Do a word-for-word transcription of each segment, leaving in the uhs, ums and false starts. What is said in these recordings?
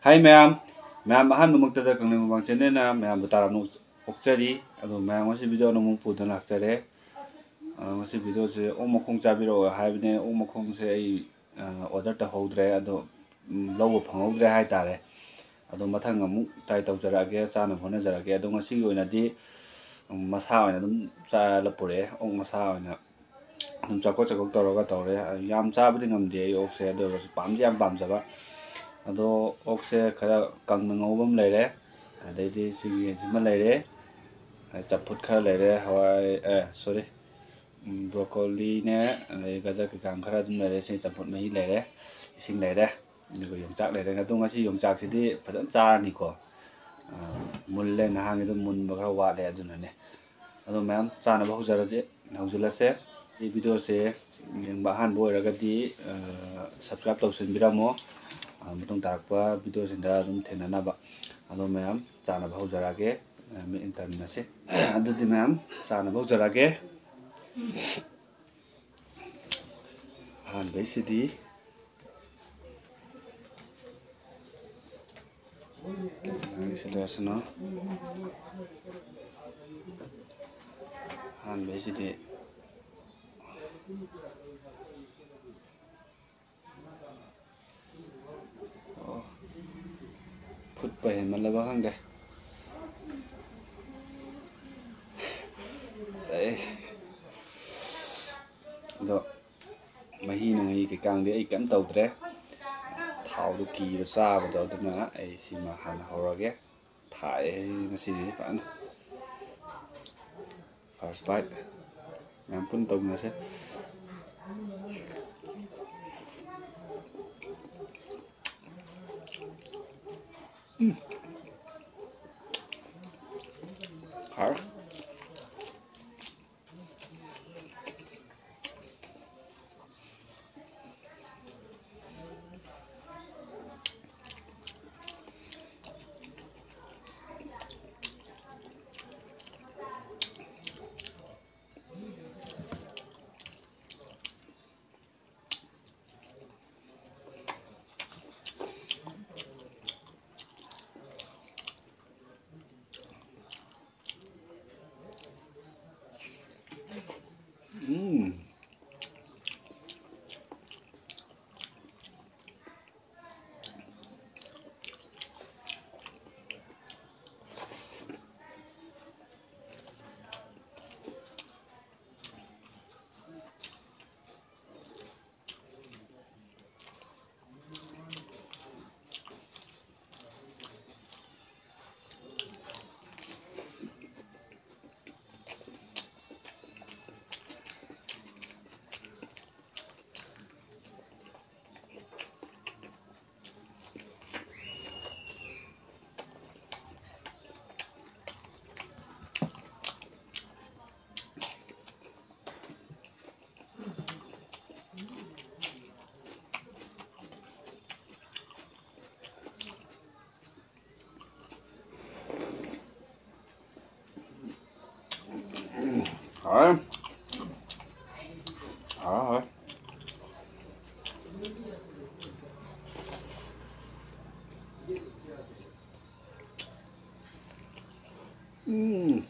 ꯍꯥꯏ ꯃꯌꯥꯝ, ꯃꯌꯥꯝ ꯑꯍꯥꯟꯕꯃꯛꯇꯗ ꯀꯪꯂꯩ ꯃꯨꯛꯕꯥꯡ ꯆꯦꯅꯦꯜꯅ ꯃꯌꯥꯝꯕꯨ ꯇꯔꯥꯝꯅ ꯑꯣꯛꯆꯔꯤ꯫ ꯑꯗꯣ ꯃꯌꯥꯝ ꯉꯁꯤ ꯚꯤꯗꯤꯑꯣ ꯑꯃꯃꯨꯛ ꯄꯨꯗꯨꯅ ꯂꯥꯛꯆꯔꯦ꯫ ꯑ, ꯉꯁꯤ ꯚꯤꯗꯤꯑꯣꯁꯦ ꯑꯣꯛ ꯃꯈꯣꯡ ꯆꯥꯕꯤꯔꯛꯑꯣ ꯍꯥꯏꯕꯅꯦ꯫ ꯑꯣꯛ ꯃꯈꯣꯡꯁꯦ ꯑꯩ, ꯑ, ꯑꯣꯔꯗꯔ ꯇꯧꯍꯧꯗ꯭ꯔꯦ꯫ ꯑꯗꯣ, ꯎꯝ, ꯂꯧꯕ ꯐꯪꯍꯧꯗ꯭ꯔꯦ ꯍꯥꯏꯇꯥꯔꯦ꯫ ꯑꯗꯣ ꯃꯊꯪ ꯑꯃꯨꯛ ꯇ꯭ꯔꯥꯏ ꯇꯧꯖꯔꯛꯑꯒꯦ, ꯆꯥꯅꯕ ꯍꯣꯠꯅꯖꯔꯛꯑꯒꯦ꯫ ꯑꯗꯣ ꯉꯁꯤꯒꯤ ꯑꯣꯏꯅꯗꯤ, ꯎꯝ, ꯃꯁꯥ ꯑꯣꯏꯅ ꯑꯗꯨꯝ ꯆꯥꯔ ꯄꯨꯔꯛꯑꯦ꯫ ꯑꯣꯛ ꯃꯁꯥ ꯑꯣꯏꯅ ꯑꯗꯨꯝ ꯆꯥꯛꯀꯣꯛ ꯆꯥꯛꯀꯣꯛ ꯇꯧꯔꯒ ꯇꯧꯔꯦ꯫ ꯌꯥꯝ ꯆꯥꯕꯗꯤ ꯉꯝꯗꯦ ꯑꯩ ꯑꯣꯛꯁꯦ, ꯑꯗꯨ ꯑꯣꯏꯔꯒꯁꯨ ꯄꯥꯝꯗꯤ ꯌꯥꯝ ꯄꯥꯝꯖꯕ꯫ ꯑꯗꯣ ꯑꯣꯛꯁꯦ ꯈꯔ ꯀꯪꯅ ꯉꯧꯕ ꯑꯃ ꯂꯩꯔꯦ, ꯑꯗꯩꯗꯤ ꯁꯤꯒꯤ ꯁꯤꯃ ꯂꯩꯔꯦ, ꯆꯝꯐꯨꯠ ꯈꯔ ꯂꯩꯔꯦ, ꯍꯋꯥꯏ, ꯑꯦ, ꯁꯣꯔꯤ, ꯕ꯭ꯔꯣꯀꯣꯂꯤꯅꯦ, ꯑꯗꯩ ꯒꯖꯔ ꯀꯩꯀꯥ ꯈꯔ ꯑꯗꯨꯝ ꯂꯩꯔꯦ꯫ ꯁꯤ ꯆꯝꯐꯨꯠ ꯃꯍꯤ ꯂꯩꯔꯦ, ꯏꯁꯤꯡ ꯂꯩꯔꯦ, ꯑꯗꯨꯒ ꯌꯣꯡꯆꯥꯛ ꯂꯩꯔꯦ꯫ ꯑꯗꯣ ꯉꯁꯤ ꯌꯣꯡꯆꯥꯛꯁꯤꯗꯤ ꯐꯖꯅ ꯆꯥꯔꯅꯤꯀꯣ꯫ ꯑ, ꯃꯨꯜꯂꯦ, ꯅꯍꯥꯟꯒꯤꯗꯣ ꯃꯨꯟꯕ ꯈꯔ ꯋꯥꯠꯂꯦ, ꯑꯗꯨꯅꯅꯦ꯫ ꯑꯗꯣ ꯃꯌꯥꯝ ꯆꯥꯅꯕ ꯍꯧꯖꯔꯁꯦ, ꯍꯧꯖꯤꯜꯂꯁꯦ꯫ ꯁꯤ ꯚꯤꯗꯤꯑꯣꯁꯦ ꯌꯦꯡꯕ ꯑꯍꯥꯟꯕ ꯑꯣꯏꯔꯒꯗꯤ, ꯑ, ꯁꯕꯁꯀ꯭ꯔꯥꯏꯕ ꯇꯧꯁꯤꯟꯕꯤꯔꯝꯃꯣ꯫ ꯑ, ꯃꯇꯨꯡ ꯇꯥꯔꯛꯄ ꯚꯤꯗꯤꯑꯣꯁꯤꯡꯗ ꯑꯗꯨꯝ ꯊꯦꯡꯅꯅꯕ꯫ ꯑꯗꯣ ꯃꯌꯥꯝ ꯆꯥꯅꯕ ꯍꯧꯖꯔꯛꯑꯒꯦ, ꯑ, ꯃꯤꯠꯌꯦꯡ ꯇꯥꯃꯤꯟꯅꯁꯤ꯫ ꯑꯗꯨꯗꯤ ꯃꯌꯥꯝ ꯆꯥꯅꯕ ꯍꯧꯖꯔꯛꯑꯒꯦ꯫ ꯑꯍꯥꯟꯕꯩꯁꯤꯗꯤ ꯅꯪꯒꯤꯁꯤ ꯂꯣꯏꯁꯤꯅꯣ꯫ ꯑꯍꯥꯟꯕꯩꯁꯤꯗꯤ, ꯑꯣ, ꯐꯨꯠꯄ ꯍꯦꯟꯃꯜꯂꯕ ꯈꯪꯗꯦ꯫ ꯑꯦ, ꯑꯗꯣ ꯃꯍꯤ ꯅꯨꯡꯍꯤ ꯀꯩꯀꯥꯡꯗꯤ ꯑꯩ ꯀꯩꯝ ꯇꯧꯗ꯭ꯔꯦ꯫ ꯊꯥꯎꯗꯣ ꯀꯤꯕ ꯆꯥꯕꯗꯣ, ꯑꯗꯨꯅ ꯑꯩ ꯁꯤꯃ ꯍꯥꯟꯅ ꯍꯧꯔꯒꯦ꯫ ꯊꯥꯛꯑꯦ ꯉꯁꯤꯗꯤ ꯐꯖꯅ꯫ First bite꯫ ꯃꯌꯥꯝ ꯄꯨꯟꯅ ꯇꯧꯃꯤꯟꯅꯁꯦ꯫ ꯎꯝ꯫ ꯍꯥꯎꯔꯦ꯫ ꯍꯥꯎꯔꯦ꯫ ꯍꯥꯎꯔꯦ, ꯍꯥꯎꯔꯦ꯫ ꯎꯝ꯫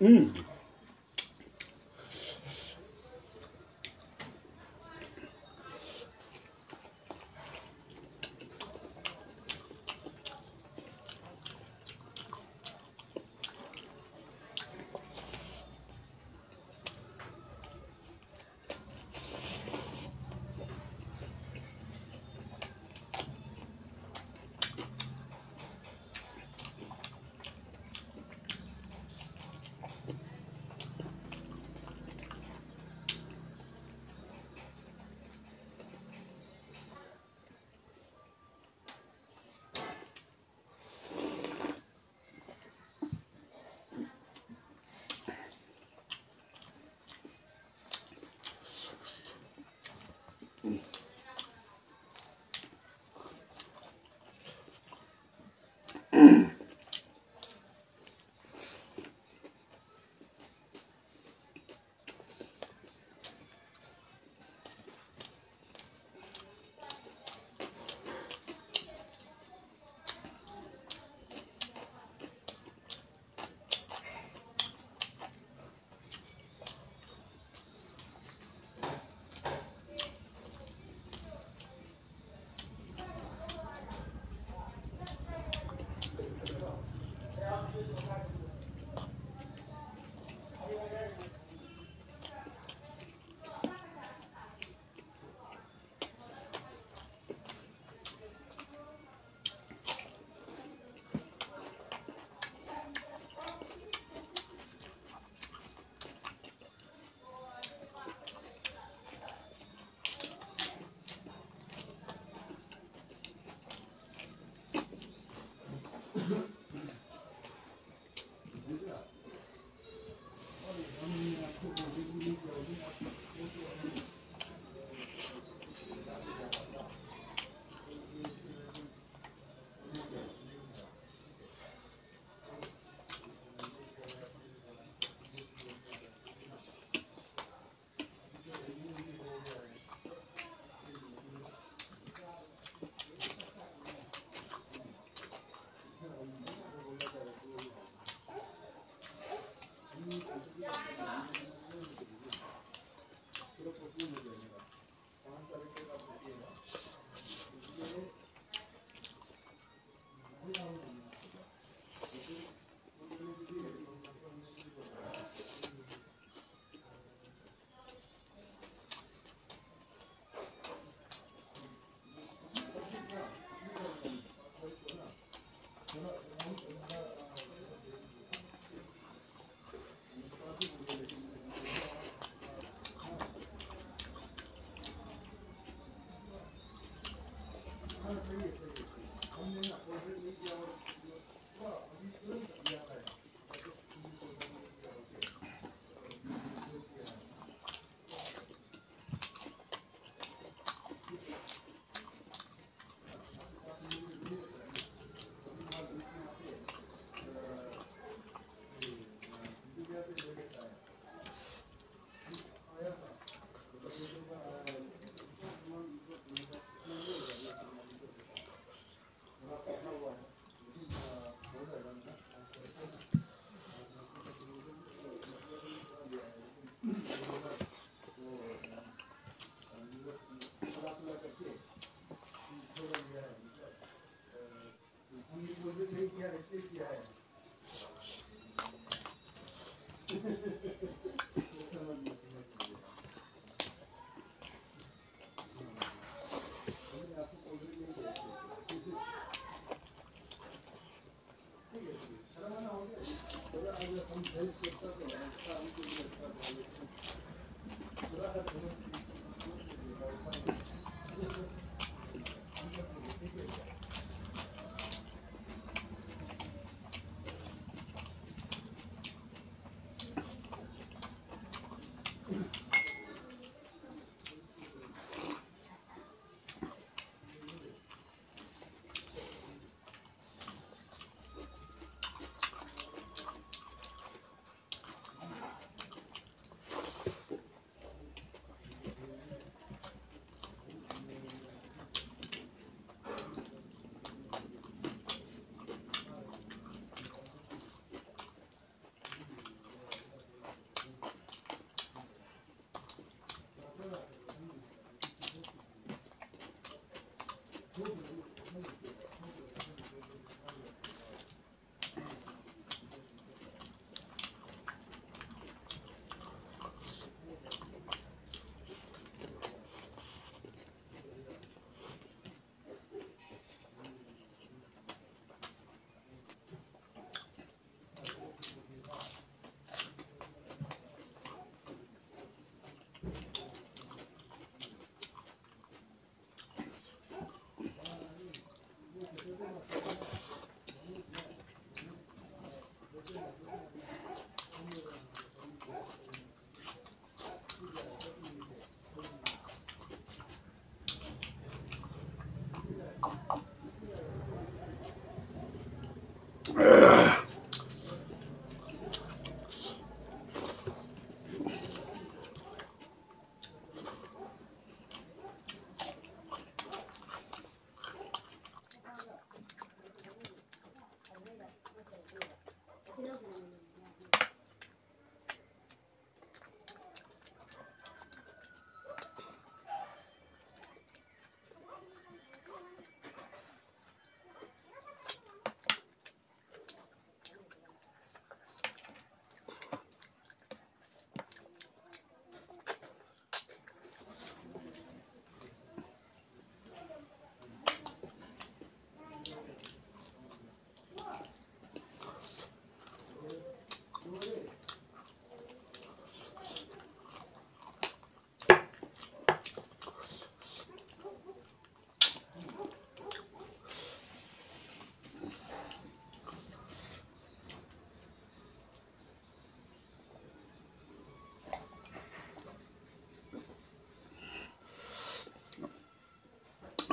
ꯎꯝ꯫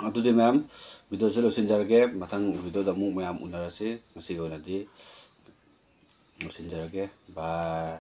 ꯑꯗꯨꯗꯤ ꯃꯌꯥꯝ, videoꯁꯦ ꯂꯣꯏꯁꯤꯟꯖꯔꯒꯦ꯫ ꯃꯊꯪ videoꯗ ꯑꯃꯨꯛ ꯃꯌꯥꯝ ꯎꯅꯔꯁꯤ꯫ ꯉꯁꯤꯒꯤ ꯑꯣꯏꯅꯗꯤ ꯂꯣꯏꯁꯤꯟꯖꯔꯒꯦ꯫ Bye꯫